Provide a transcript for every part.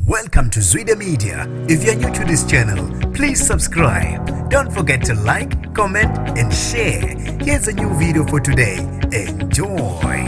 Welcome to Zwida Media. If you're new to this channel, please subscribe. Don't forget to like, comment, and share. Here's a new video for today. Enjoy.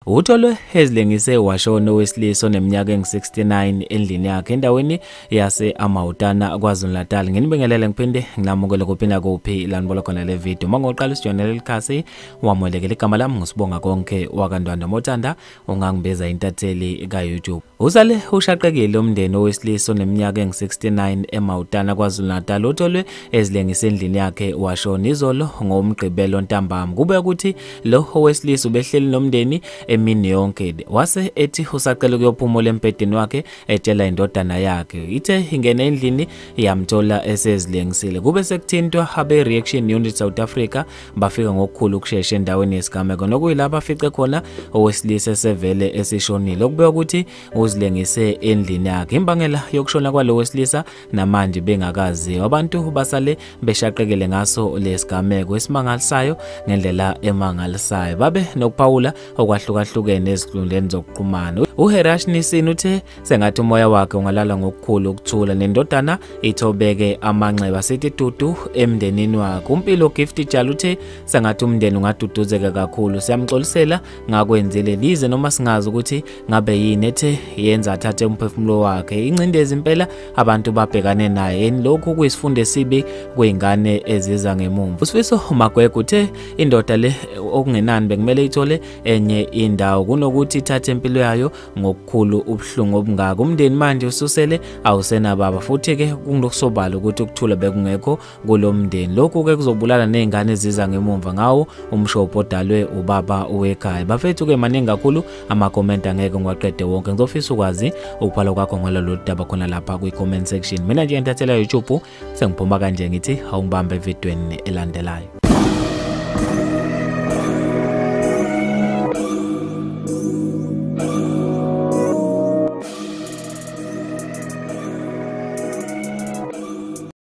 Utholwe ezilengise washona owesilisa oneminyaka engu-69 endlini yakhe endaweni yase Amawutana KwaZulu-Natal. Nginibingelele ngiphinde ngilamukele kuphinda kuphi la nibola khona le video. Mangoqala usijonele likhasi wamukelekile. Igama lami nguSibonga Konke wakaNdwandwe, mothanda ungangibiza intatheli ka-YouTube. Usale ushaqekile umndeni owesilisa oneminyaka engu-69 eMawutana KwaZulu-Natal utholwe ezilengise endlini yakhe washona izolo ngoMgqibelo ntambama. Kube ukuthi lo owesilisa ubehleli nomndeni emini yonke, wase ethi usacela ukuyophumula embhedeni wakhe etshela indodana yakhe. Ithe ingena endlini yamthola esezilengisile. Kube sekuthintwa abe Reaction Unit South Africa, bafika ngokukhulu ukushesha endaweni yesigameko nokuyilapho afice khona owesilisa esevele esishonile. Okubeka ukuthi uzilengise endlini yakhe. Imbangela yokushona kwalo wesilisa namanje bengakaziwa. Abantu basale beshaqekile ngaso lesigameko esimangalisayo ngendlela emangalisayo. Babe nokuphawula okwahlukahlukene ezinkundleni zokuxhumana. UHerash Nisin uthe sengathi umoya wakhe ungalala ngokukhulu ukuthula, nendodana ithobeke amanxeba, sithi dudu emndenini wakhe. UMpilo Gift Jalo uthe sengathi umndeni ungaduduzeka kakhulu, siyamxolisela ngakwenzile lize noma singazi ukuthi ngabe yini ethe yenza athathe umphefumulo wakhe. Incindezi impela abantu babhekane naye, lokhu kuyisifundo esibi kwezingane eziza ngemumva. USifiso Magwegwe uthe indoda le okungenani bekumele ithole enye indawo kunokuthi ithathe impilo yayo ngokukhulu ubuhlungu obungaka. Umndeni manje ususele awusenababa, futhi ke kunokusobala ukuthi ukuthula bekungekho kulomndeni. Lokhu ke kuzobulala nezingane eziza ngemumva ngawo umshopho odalwe ubaba wekhaya. Bafethu ke maningi kakhulu ama-comment, angeke ngiwaqede wonke. Ngizofisa ukwazi ukubhala kwakho ngalolu daba khona lapha kwi-comment section. Mina nje ngithathela YouTube sengiphuma kanje, ngithi awungibambe evidweni elandelayo.